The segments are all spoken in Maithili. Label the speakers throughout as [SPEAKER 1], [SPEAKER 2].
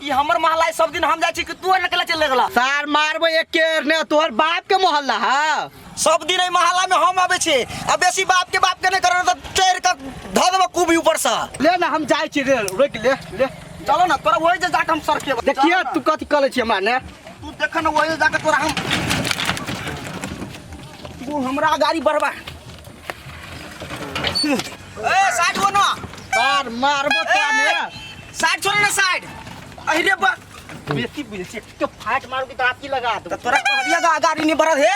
[SPEAKER 1] ई हमर मोहल्ला है, सब दिन हम जाइ छी कि तू अकेला चल गेला।
[SPEAKER 2] सार मारबो एक के ने तोहर बाप के मोहल्ला है।
[SPEAKER 1] सब दिन एहि मोहल्ला में हम आबै छी आ बेसी बाप के नहीं करब तऽ चढ़ि कऽ धऽ देबो कुबी ऊपर से।
[SPEAKER 2] ले ना हम जाइ छी रे, रोक ले ले।
[SPEAKER 1] चलो ना तोरा वही जे जाके हम सरकेबो।
[SPEAKER 2] देखिए तू कथी कहले छी हमरा ने।
[SPEAKER 1] तू देख ना वही जाके तोरा हम तू हमरा गाड़ी बढ़बा। ए साइड हो ना।
[SPEAKER 2] सार मारबो ता ने।
[SPEAKER 1] साइड छोड़ ना साइड। अरे बा
[SPEAKER 2] बेसी बुझै छी तो फाट मारू की दांत की लगा
[SPEAKER 1] त
[SPEAKER 2] दो।
[SPEAKER 1] तोरा कहलिया गा गाड़ी नहीं बढ़त हे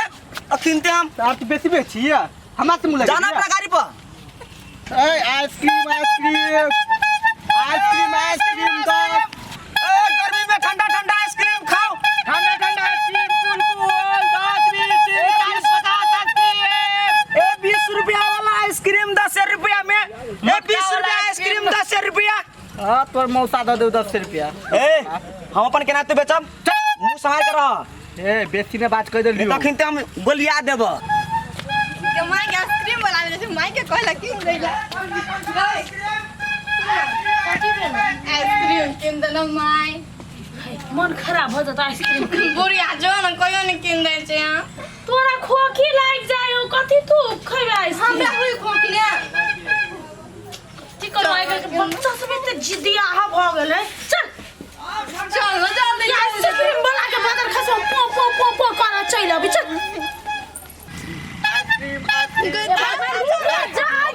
[SPEAKER 1] अखिन ते हम।
[SPEAKER 2] सार तू बेसी बेसी है हमरा से मुँह लगे
[SPEAKER 1] जाना अपना गाड़ी पर।
[SPEAKER 2] ए ice cream ice cream ice cream ice cream दो।
[SPEAKER 1] ए गर्मी में ठंडा ठंडा आइसक्रीम खाओ।
[SPEAKER 2] ठंडा ठंडा आइसक्रीम कुल कुल 10 20 30 40 50 आइसक्रीम।
[SPEAKER 1] ए 20 रुपया वाला आइसक्रीम 10 रुपया में। ए 20 रुपया आइसक्रीम 10 रुपया।
[SPEAKER 2] हाँ तोर मौसा दे दे 10 रुपया।
[SPEAKER 1] ए हम अपन केना ते बेचब? मुंह संभाल के रह।
[SPEAKER 2] ए बेसी ने बात कह देलियो।
[SPEAKER 1] तखन ते हम गोलिया देब।
[SPEAKER 3] के माय के आइसक्रीम वाला मिले छै, माय के कहला किन दै ला। आइसक्रीम किन देलौ my.
[SPEAKER 4] मन खराब हो जाता आइसक्रीम।
[SPEAKER 3] बुढ़िया जो न कहियो न किन दै छै यहाँ।
[SPEAKER 4] तोरा खोखी लागि जाय हो कथी तू खैबे आइसक्रीम?
[SPEAKER 3] हमरा होई खोखी ने।
[SPEAKER 4] की करू आइ काल्हि के बच्चा सब एते जिदियाहा भऽ गेल है। चल
[SPEAKER 3] चल न जल्दी।
[SPEAKER 4] ई आइसक्रीम वाला के बदल खसो पो पो पो पो करऽ चलि अबै चल। जा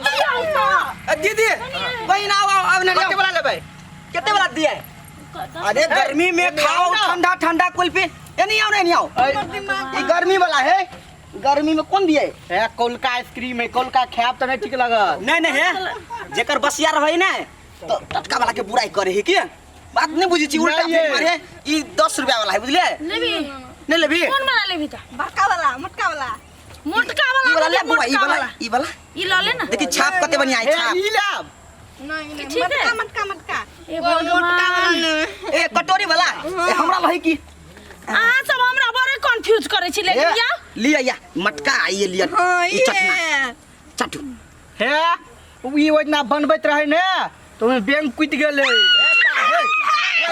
[SPEAKER 4] छियौ तऽ।
[SPEAKER 1] ए, दीदी बहिन आओ आओ आओ ना
[SPEAKER 2] कते वाला लेबै?
[SPEAKER 1] कते वाला दिए? अरे गर्मी में खाओ ठंडा ठंडा कुल्फी। ए नहीं आओ नहीं आओ। ई गर्मी वाला है, गर्मी में कौन दिए?
[SPEAKER 2] ए कोलका आइसक्रीम है, कोलका खायब त नहीं ठीक लगत।
[SPEAKER 1] नहीं नहीं है जेकर बसिया रहे ने तो टटका वाला के बुराई करे है की बात नहीं बुझी छी उल्टा
[SPEAKER 2] नहीं
[SPEAKER 1] फेर मारे। ई 10 रुपया वाला है बुझलिए?
[SPEAKER 4] लेबी?
[SPEAKER 1] नहीं लेबी?
[SPEAKER 4] कोन वाला लेबी त?
[SPEAKER 3] बड़का वाला मोटका वाला।
[SPEAKER 4] मोटका वाला
[SPEAKER 1] ई वाला ले
[SPEAKER 4] लेबी,
[SPEAKER 1] बुआ, ई
[SPEAKER 4] मोटका
[SPEAKER 1] वाला
[SPEAKER 4] वाला।
[SPEAKER 1] ई वाला।
[SPEAKER 4] ई ल ले ना।
[SPEAKER 1] देखी छाप कते बढ़िया है
[SPEAKER 2] ए
[SPEAKER 1] छाप।
[SPEAKER 2] ई लेब।
[SPEAKER 3] नहीं नहीं
[SPEAKER 4] ठीक है।
[SPEAKER 3] मटका मटका मटका।
[SPEAKER 4] ए
[SPEAKER 3] ओ, मोटका
[SPEAKER 4] भगवान।
[SPEAKER 3] वाला नहीं।
[SPEAKER 1] ए कटोरी वाला ए हमरा लही की।
[SPEAKER 4] अहाँ सब हमरा बड़े कंफ्यूज करै छी लेकिन
[SPEAKER 1] ए,
[SPEAKER 4] या
[SPEAKER 1] लिया या मटका ये लिया।
[SPEAKER 3] हाँ,
[SPEAKER 1] ई चटना।
[SPEAKER 3] ये।
[SPEAKER 1] चटू।
[SPEAKER 2] हे ई ओजना बनबैत रहे ने तो ओहिमे बैंक कुदि गेलै।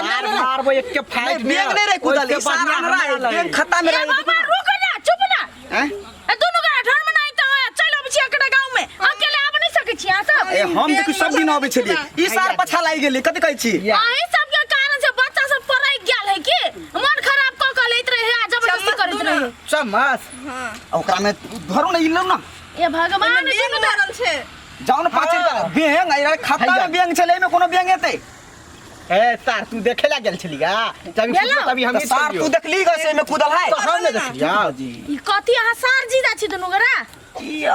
[SPEAKER 2] मार मारबो एक के फाइट
[SPEAKER 1] नहीं, बैंक नहीं रहे कुदल, ई सारा हमरा है, बैंक खत्ता में
[SPEAKER 4] ए
[SPEAKER 1] रहे।
[SPEAKER 4] बाबा रुक ना चुप ना।
[SPEAKER 1] हैं?
[SPEAKER 4] ए दुनू गोरा ढर में नहीं त चल अबै छी एकटा गांव में अकेले आब नहीं सकै छी अहाँ सब।
[SPEAKER 1] ए हम देखू सब दिन अबै छलियै ई सार पछा लागि गेलै कथि कहै छी?
[SPEAKER 4] अहीं सब के कारण से बच्चा सब पढ़ै गेल है की मन खराब क क लैत रहे आ जबरदस्ती करैत रहे।
[SPEAKER 2] चम्मच।
[SPEAKER 3] हां।
[SPEAKER 1] ओकरा में धरू ने ई लौ ना।
[SPEAKER 4] ए भगवान
[SPEAKER 3] ओहिमे
[SPEAKER 4] दुनू
[SPEAKER 3] बैंक भरल छै।
[SPEAKER 1] जाउ ने 5 रुपया बैंक आई रहे खाता में बैंक छलै एहिमे कोनो बैंक एतै?
[SPEAKER 2] ए सार तू देखे ला गेल छलिया तभी
[SPEAKER 4] गेलौ?
[SPEAKER 2] तभी हम
[SPEAKER 1] तऽ सार तू देखली गए से एहिमे कूदल है?
[SPEAKER 2] तो हम नहीं देखलिया
[SPEAKER 1] जी।
[SPEAKER 4] ई कथी अहाँ सार जी जा छी दुनू गोरा?
[SPEAKER 1] ई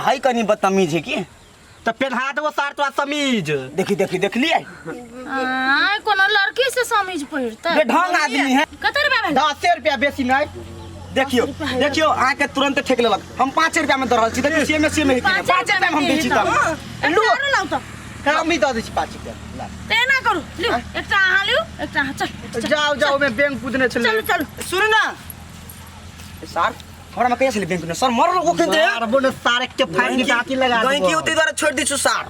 [SPEAKER 1] है कनी बदतमीज है की?
[SPEAKER 2] तो पेन्हा देबो सार तोरा समीज।
[SPEAKER 1] देखी देखी देखलिए?
[SPEAKER 4] आ कोनो लड़की से समीज पहिरतै?
[SPEAKER 1] बेढंग आदमी है।
[SPEAKER 4] कते रुपया भेल?
[SPEAKER 2] 10 रुपया बेसी नहीं।
[SPEAKER 1] देखियो देखियो आके तुरंत ठेक लेलक। हम 5 रुपया में दऽ रहल छी देखियो सेमे सेमे है कि 5 रुपया में हम दै छी तब।
[SPEAKER 4] लू आरो लाउ तऽ।
[SPEAKER 2] हम भी दऽ दै छी 5 रुपया। ला।
[SPEAKER 4] तऽ एना करू लिउ एकटा अहाँ लिउ एकटा अहाँ चल चल,
[SPEAKER 2] जाओ जाओ में बैंक कूदने छलै।
[SPEAKER 4] चलू चलू।
[SPEAKER 1] सुनू ना सर हमरा में कहिया छलै बैंक में सर मरल ओ खेते
[SPEAKER 2] मारबो ने सार के फाइन के दांती लगा
[SPEAKER 1] गई की ओते द्वारा छोड़ दै छु सर।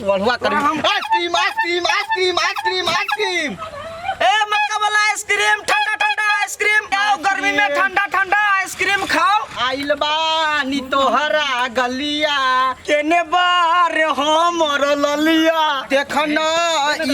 [SPEAKER 2] वलुआ कर ice cream ice cream ice cream ice cream ice cream.
[SPEAKER 1] ए मटका वाला आइसक्रीम ठंडा ठंडा आइसक्रीम खाओ गर्मी में ठंडा ठंडा आइसक्रीम खाओ।
[SPEAKER 2] आइल बानी तोहरा गलिया
[SPEAKER 1] केने बार हमर ललिया
[SPEAKER 2] देखन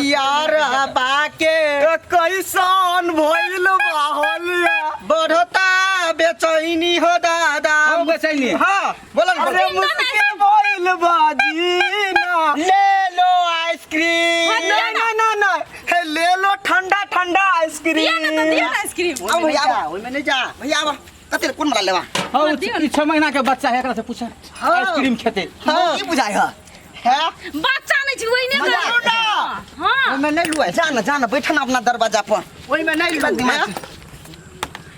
[SPEAKER 2] यार बाके
[SPEAKER 1] ए, कैसन भइल बा होलिया
[SPEAKER 2] बढ़ता बेचैनी हो दादा।
[SPEAKER 5] हम बेचैनी?
[SPEAKER 2] हाँ बोला ना।
[SPEAKER 1] अरे मुश्किल भइल बा जीना।
[SPEAKER 2] ले लो आइसक्रीम।
[SPEAKER 1] ना ना ना ना हे ले लो ठंडा ठंडा आइसक्रीम।
[SPEAKER 3] दिया ना तो दिया ना आइसक्रीम।
[SPEAKER 1] आओ भैया आओ।
[SPEAKER 2] ओहिमे नहीं जा।
[SPEAKER 1] भैया आओ। कते कोन वाला लेबा?
[SPEAKER 5] हाँ, ई 6 महीना के बच्चा है एकरा से पूछा।
[SPEAKER 2] हाँ।
[SPEAKER 5] आइसक्रीम खेते।
[SPEAKER 2] हाँ।
[SPEAKER 1] की बुझाय है?
[SPEAKER 2] है?
[SPEAKER 4] बच्चा नहीं छी ओहिने
[SPEAKER 2] मजा
[SPEAKER 4] करू
[SPEAKER 2] ना।
[SPEAKER 4] हां।
[SPEAKER 2] ओहिमे नहीं लुआ।
[SPEAKER 1] जा ना जा ना बैठ ना अपना दरवाजा पर।
[SPEAKER 2] ओहिमे नहीं लुआ।
[SPEAKER 1] दिमाग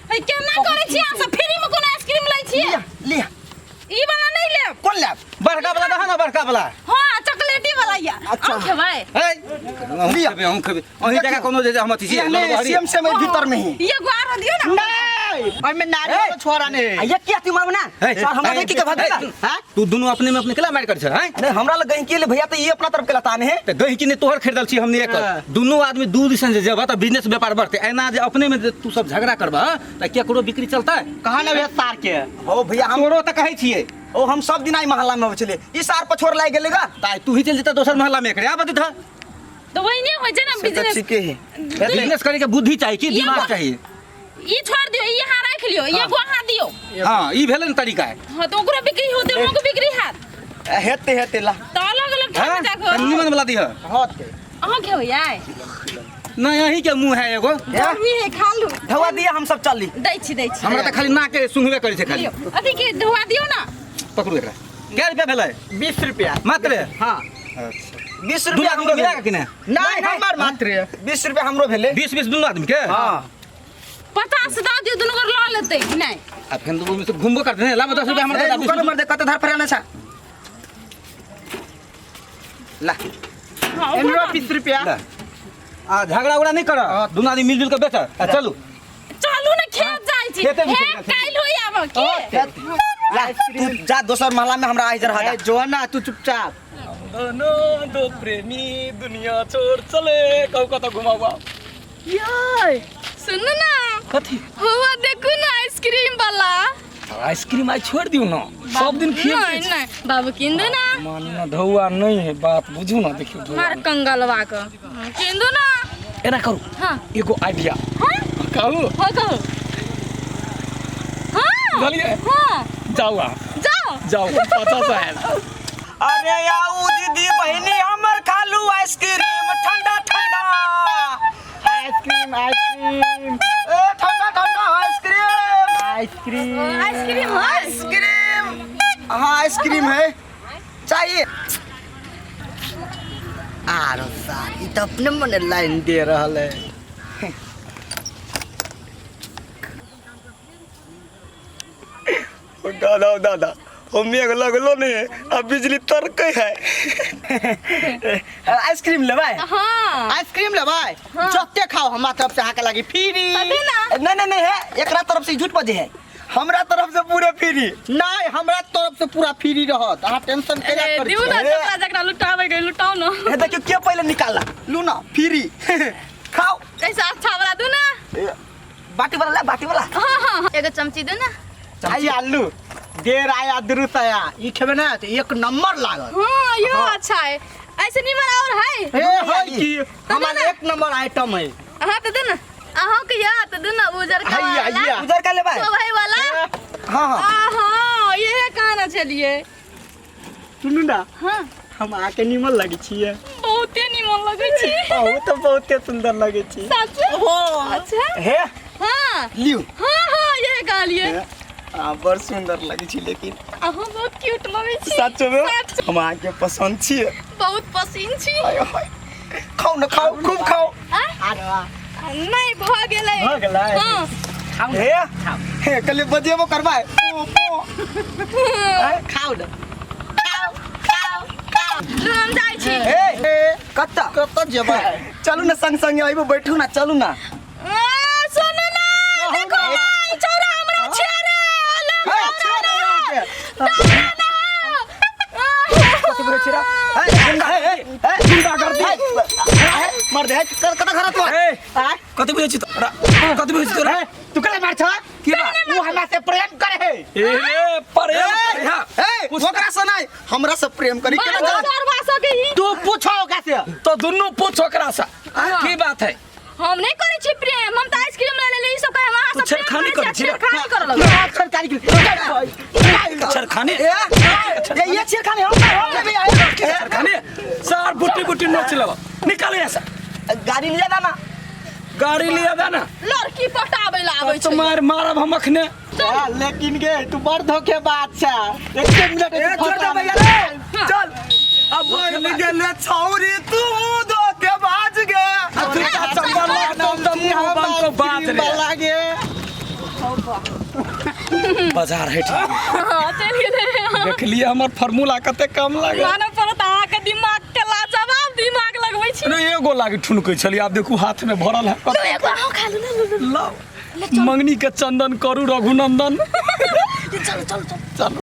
[SPEAKER 4] ए केना करै छी अहाँ सब फ्री में कोनो आइसक्रीम लै छी?
[SPEAKER 1] लिया लिया।
[SPEAKER 4] ई वाला नहीं लेब।
[SPEAKER 1] कोन लेब?
[SPEAKER 5] बड़का वाला दहा ना बड़का वाला।
[SPEAKER 4] हां चॉकलेटी वाला या।
[SPEAKER 1] अच्छा।
[SPEAKER 4] हम खेबै।
[SPEAKER 5] ए
[SPEAKER 1] लिया।
[SPEAKER 5] हम खेबै हम खेबै। अहीं जगह कोनो जे हम अथी छी।
[SPEAKER 1] नहीं, सेम सेम है भीतर में ही।
[SPEAKER 3] ये गुआर दियो ना।
[SPEAKER 2] नहीं। ओहिमे नारियल छोड़ा ने
[SPEAKER 1] आ ये किया तू मारब ना सर हमरा गहिकी के भाग गेला
[SPEAKER 2] हां
[SPEAKER 5] तू दुनू अपने में अपने केला मार कर छ हैं
[SPEAKER 1] नहीं हमरा लग गहिकी ले भैया तो ये अपना तरफ के लतान है
[SPEAKER 5] त गहिकी ने तोहर खरीदल छी हमने
[SPEAKER 2] हाँ।
[SPEAKER 5] एकर दुनू आदमी दू दिसन जे जेबा त बिजनेस व्यापार बढ़ते एना जे अपने में जे तू सब झगड़ा करबा त केकरो बिक्री चलतै
[SPEAKER 2] कहा ना भैया सार के
[SPEAKER 1] ओ भैया हम
[SPEAKER 5] तोरो त कहै छियै
[SPEAKER 1] ओ हम सब दिन आई मोहल्ला में अबै छलियै ई सार पछोर लागि गेलै गा
[SPEAKER 5] त तू ही चल जेता दोसर मोहल्ला में एकरे आ बतित
[SPEAKER 4] तो वही नहीं होइ छै ना बिजनेस
[SPEAKER 1] ठीके है
[SPEAKER 5] बिजनेस करे के बुद्धि चाहिए कि
[SPEAKER 4] ये
[SPEAKER 5] दिमाग
[SPEAKER 4] बात-
[SPEAKER 5] चाहिए
[SPEAKER 4] ई छोड़ दियो ई यहाँ राख लियो एगो अहाँ दियो
[SPEAKER 5] हाँ ई भेलै ने तरीका
[SPEAKER 4] हाँ तो ओकरो बिक्री होते ओकरो बिक्री हैत
[SPEAKER 1] हेते हेते ला
[SPEAKER 4] तो अलग अलग
[SPEAKER 5] हाँ
[SPEAKER 4] ठाम जाके
[SPEAKER 5] निमन वाला दिह
[SPEAKER 2] होते
[SPEAKER 4] अहाँ के होइए
[SPEAKER 5] नहीं यही के मुंह है एगो
[SPEAKER 3] गर्मी है खा लू
[SPEAKER 1] धोआ दिया हम सब चल ली
[SPEAKER 4] दै छी दै छी
[SPEAKER 5] हमरा त खाली नाक के सुंघबे करै छै खाली
[SPEAKER 4] लियो अथी के धोआ दियो ना
[SPEAKER 5] पकड़ू एकरा कै रुपया भेलै
[SPEAKER 2] 20 रुपया
[SPEAKER 5] मात्र
[SPEAKER 2] हां
[SPEAKER 1] 20
[SPEAKER 5] दुनू
[SPEAKER 1] रुपया
[SPEAKER 5] आदमी के
[SPEAKER 1] हमरो
[SPEAKER 5] मिला
[SPEAKER 1] भेलै
[SPEAKER 5] के कि ने
[SPEAKER 2] नहीं हमर मात्र
[SPEAKER 1] 20 रुपया हमरो भेलै
[SPEAKER 5] 20 20 दुनू आदमी के
[SPEAKER 1] हां
[SPEAKER 4] 50 दऽ दियो दुनू गोर लऽ लेतै कि नहि
[SPEAKER 5] आ फेन ओहिमे से घुमबो करते ने लाबो 10 रुपया हमरा
[SPEAKER 1] ए
[SPEAKER 5] दे
[SPEAKER 1] रुको नंबर दे कते धार फराना छा ला
[SPEAKER 4] हाँ, ओकरो
[SPEAKER 2] एमरो
[SPEAKER 4] दऽ
[SPEAKER 2] 20 रुपया
[SPEAKER 5] ला। आ झगड़ा उगड़ा नहीं कर दुनू आदमी मिलजुल के बेच आ चलू
[SPEAKER 4] चलू ने खेत जाइ छी
[SPEAKER 5] खेते में
[SPEAKER 4] हे
[SPEAKER 5] चलि जाइ छी।
[SPEAKER 4] काल्हि होई आब की
[SPEAKER 1] ला तू जा दोसर मोहल्ला में हमरा आई जरा
[SPEAKER 2] ए जो ना तू चुपचाप
[SPEAKER 6] दोनों दो प्रेमी दुनिया छोड़ चले कहू कतऽ घुमाबा
[SPEAKER 4] सुनू ना
[SPEAKER 6] कथी
[SPEAKER 4] हुआ देखू ना आइसक्रीम वाला
[SPEAKER 6] आइसक्रीम आइ छोड़ दियौ ना सब दिन खिए
[SPEAKER 4] नहीं नहीं बाबू किन दे ना
[SPEAKER 6] मानना धौआ नहीं है बात बुझू ना देखियौ धौआ
[SPEAKER 4] मार कंगलवा के किन दो ना
[SPEAKER 6] एना करू
[SPEAKER 4] हाँ
[SPEAKER 6] एगो आइडिया
[SPEAKER 4] हाँ
[SPEAKER 6] कहू
[SPEAKER 4] हाँ कहू हाँ
[SPEAKER 6] बुझलियै
[SPEAKER 4] हाँ
[SPEAKER 6] जाउ अहाँ
[SPEAKER 4] जाओ
[SPEAKER 6] जाउ 50 आयल
[SPEAKER 1] अरे आऊ दीदी बहिनी हमर खालू आइसक्रीम ठंडा ठंडा
[SPEAKER 2] आइसक्रीम आइसक्रीम
[SPEAKER 1] ए ठंडा ठंडा आइसक्रीम
[SPEAKER 2] आइसक्रीम
[SPEAKER 4] आइसक्रीम है
[SPEAKER 1] आइसक्रीम हाँ आइसक्रीम है चाहिए
[SPEAKER 2] आरो सार ई त अपने मने लाइन दे रहल है
[SPEAKER 1] दादा दादा हम मेघ लगलो नहीं है अब बिजली तरके है आइसक्रीम लेबै
[SPEAKER 4] हाँ
[SPEAKER 2] आइसक्रीम लेबै जते खाओ हमरा तरफ से अहाँके लागी फ्री
[SPEAKER 4] तबे ना
[SPEAKER 1] नहीं नहीं नहीं है एकरा तरफ से झूठ बजे है हमरा तरफ से पूरा फ्री
[SPEAKER 2] नहीं हमरा तरफ से पूरा फ्री रहत अहाँ टेंशन केना
[SPEAKER 4] ए,
[SPEAKER 2] करै
[SPEAKER 4] दिउ ना
[SPEAKER 2] छियै?
[SPEAKER 4] जकरा जकरा लुटाबै गई लुटाउ ना
[SPEAKER 1] हे देखियो के पहले निकाला लू ना फ्री खाओ
[SPEAKER 3] ऐसा अच्छा वाला दू ना
[SPEAKER 1] ए, बाटी वाला ला बाटी वाला
[SPEAKER 3] हाँ हाँ हाँ। एगो चमची दू ना
[SPEAKER 2] आई आलू देर आया दुरुस्त आया ई खेबै ना तो एक नंबर लागत
[SPEAKER 3] हाँ यो अच्छा है ऐसे निमन और है
[SPEAKER 2] हे है की हमार एक नंबर आइटम है
[SPEAKER 3] हाँ तो दे ना अहाँ के या तो दे ना उजर का
[SPEAKER 2] हैया,
[SPEAKER 3] वाला
[SPEAKER 2] हैया।
[SPEAKER 1] उधर का लेबै
[SPEAKER 3] सोभई वाला
[SPEAKER 1] हाँ हाँ
[SPEAKER 3] हाँ ये कहना चलिए
[SPEAKER 2] सुनू ना
[SPEAKER 4] हाँ
[SPEAKER 2] हम आके निमन लगै छियै
[SPEAKER 4] बहुते निमन लगै छी
[SPEAKER 2] बहुत बहुते सुंदर लगै छी
[SPEAKER 4] सच अच्छा
[SPEAKER 1] हे
[SPEAKER 3] हाँ
[SPEAKER 1] लियो
[SPEAKER 3] हाँ हाँ ये कहलिए
[SPEAKER 1] आ बड़ सुंदर लगै छी लेकिन
[SPEAKER 4] अहाँ बहुत क्यूट लगै छी
[SPEAKER 1] सच में
[SPEAKER 4] सच।
[SPEAKER 1] हम अहाँके पसंद छियै
[SPEAKER 3] बहुत पसीन छी
[SPEAKER 1] आय हाय खाओ ना खाओ खूब खाओ
[SPEAKER 2] आरो
[SPEAKER 3] नहीं भ गेलै
[SPEAKER 2] भऽ गेलै?
[SPEAKER 3] हाँ
[SPEAKER 1] हे हे कल बजेबो करबै पो पो
[SPEAKER 2] खाउ ना
[SPEAKER 3] लू हम जाइ छी
[SPEAKER 1] हे कत्ता
[SPEAKER 2] कतऽ जेबै
[SPEAKER 1] चलू ना संग संग आइबो बैठू ना चलू ना
[SPEAKER 3] आ, सुनू ना देखो ई छौड़ा हमरा छेड़े
[SPEAKER 1] हे, छोड़ यहाँ के। कथी बोलै छी रे? हे, गुंडा, हे, हे, हे, गुंडा कर दे। हे, मर दे, हे, कतऽ घर तोहर?
[SPEAKER 6] ए कथी बुझै छी तोरा कथी बुझै छी तोरा
[SPEAKER 2] तू केना मार छ
[SPEAKER 6] की बा
[SPEAKER 2] उ हमरा से प्रेम करे है
[SPEAKER 6] ए रे प्रेम
[SPEAKER 1] हे, हे, ओकरा से नहि, हमरा से प्रेम करी केना जान?
[SPEAKER 2] तू पूछो ओकरा से
[SPEAKER 6] तो दुनू पूछ ओकरा से की बात है
[SPEAKER 4] हम नहीं करै छी प्रेम हम तऽ आइसक्रीम ले लेली ई सब कहे हम अहाँ
[SPEAKER 6] तू
[SPEAKER 4] सब
[SPEAKER 6] छेड़खानी
[SPEAKER 4] प्रेम
[SPEAKER 6] करै छी रे?
[SPEAKER 4] छेड़खानी करऽ लगलै
[SPEAKER 2] सरकारी के
[SPEAKER 6] छेड़खानी
[SPEAKER 1] ए, ए, ये छेड़खानी हम हम लेबै, ए,
[SPEAKER 6] छेड़खानी सार बुटी बुटी नोच लेब निकाल यहाँ से
[SPEAKER 1] गाड़ी लिया दाना
[SPEAKER 6] गाड़ी लिया दे ना
[SPEAKER 4] लड़की पटाबै ला आबै
[SPEAKER 6] तो
[SPEAKER 4] छै
[SPEAKER 6] मार मारब हम अखने
[SPEAKER 2] लेकिन गे तू बड़ धोखेबाज छ एक मिनट
[SPEAKER 1] ए, छोड़ दे भैया रे चल अब बन गेले छौरी तू धोखेबाज गे
[SPEAKER 6] अफ्रीका चंबल तो मुंह बंद को बात रे
[SPEAKER 2] लागे
[SPEAKER 6] बाजार है ठीक
[SPEAKER 4] हाँ चलि गेलै
[SPEAKER 6] देखलिए हमर फार्मूला कते कम लागे
[SPEAKER 4] मानऽ पड़त अहाँके दिमाग के लाजवाब दिमाग लगबै छी
[SPEAKER 6] अरे एगो लागे ठुनकै छलियै आब देखू हाथ में भरल है
[SPEAKER 4] लू एगो अहाँ खा लू ना लू, लू
[SPEAKER 6] लाओ मंगनी के चंदन करू रघुनंदन।
[SPEAKER 4] चल चल चल।
[SPEAKER 6] चल।